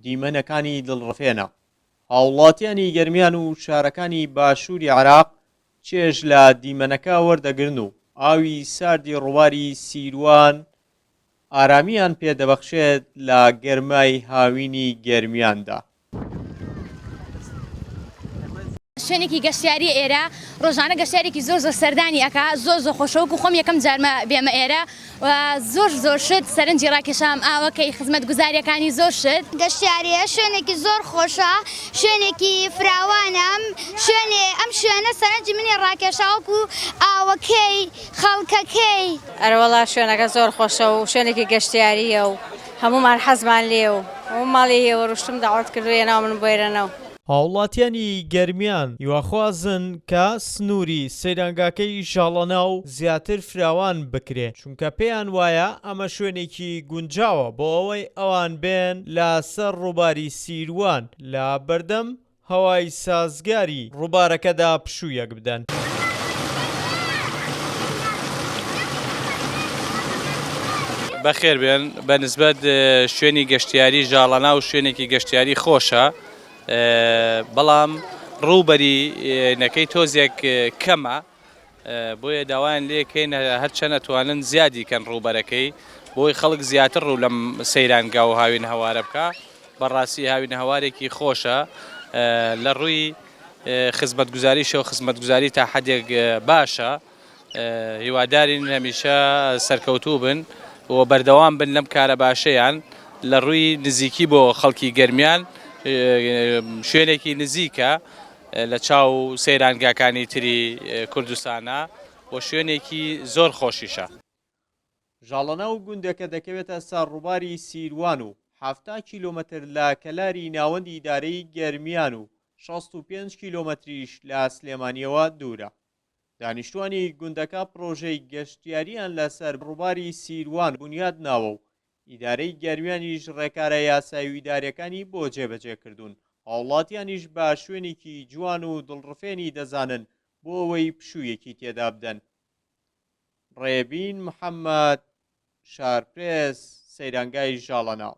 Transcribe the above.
دیمەنەکانی دڵڕفێنە. هاوڵاتیانی گەرمیان و شارەکانی باشووری عێراق چێژ لە دیمەنەکە وەردەگرن و ئاوی ساردی ڕووباری سیروان ئارامییان پێدەبەخشێت لە گەرمای هاوینی گەرمیاندا. شوێنێکی گەشتیاریە ئێرە ڕۆژانە گەشتیارێکی زۆر زۆر سەردانی ئەکا زۆر زۆر خۆشە وەکو خۆم یەکەم جارمە بێمە ئێرە و زۆر زۆر شت سەرنجی ڕاکێشام ئاوەکەی خزمەت گوزاریەکانی زۆر شت. گەشتیاریە شوێنێکی زۆر خۆشە شوێنێکی فراوانە شوێنێ ئەم شوێنە سەرنجی منی ڕاکێشا وەکو ئاوەکەی خەڵکەکەی. ئەرەوەڵا شوێنەکە زۆر خۆشە و شوێنێکی گەشتیاریە و هەموومان حەزمان لێیە و هەموو ماڵی هێوە ڕوشتم دەعوەت کردووە هێناوە من بۆ ئێرەنەو. هاوڵاتیانی گەرمیان هیواخوازن کە سنووری سەیرانگاکەی ژاڵەناو زیاتر فراوان بکرێ، چونکە پێیان وایە ئەمە شوێنێکی گونجاوە بۆ ئەوەی ئەوان بێن لە سەر ڕووباری سیروان لە بەردەم هەوای سازگاری ڕووبارەکەدا پشوویەک بدەن. بەخێربێن، بە نسبەت شوێنی گەشتیاری ژاڵەناو شوێنێکی گەشتیاری خۆشە، بەڵام ڕووبەری نەکەی تۆزێک کەمە، بۆیە داوایان لێکەین هەرچەند ئەتوانن زیادی کەن ڕووبەرەکەی بۆی خەڵک زیاتر ڕوو لەم سەیرانگا و هاوین هەوارە بکە بەڕاستی هاوین هەوارێکی خۆشە لە ڕووی خزمەتگوزاریشەوە خزمەتگوزاری تا حدێک باشە هیوادارین هەمیشە سەرکەوتوو بن و بەردەوام بن لەم کارە باشەیان لە ڕووی نزیکی بۆ خەڵکی گەرمیان شوێنێکی نزیکە لە چاو سەیرانگاکانی تری کوردستانا و شوێنێکی زۆر خۆشیشە. ژاڵەناو گوندێکە دەکەوێتە سەر ڕووباری سیروان و 70 کیلۆمەتر لە کەلاری ناوەندی ئیدارەی گەرمیان و 65 کیلۆمەتریش لە سلێمانییەوە دوورە. دانیشتوانی گوندەکە پڕۆژەی گەشتیارییان لەسەر ڕووباری سیروان بونیاد ناوە و ئیدارەی گەرمیانیش ڕێکارە یاسایی و ئیداریەکانی بۆ جێبەجێ کردوون، هاوڵاتیانیش بە شوێنێکی جوان و دڵڕفێنی دەزانن بۆ ئەوەی پشوویەکی تێدا بدەن. ڕێبین محەمەد، شارپرێس، سەیرانگای ژاڵەناو.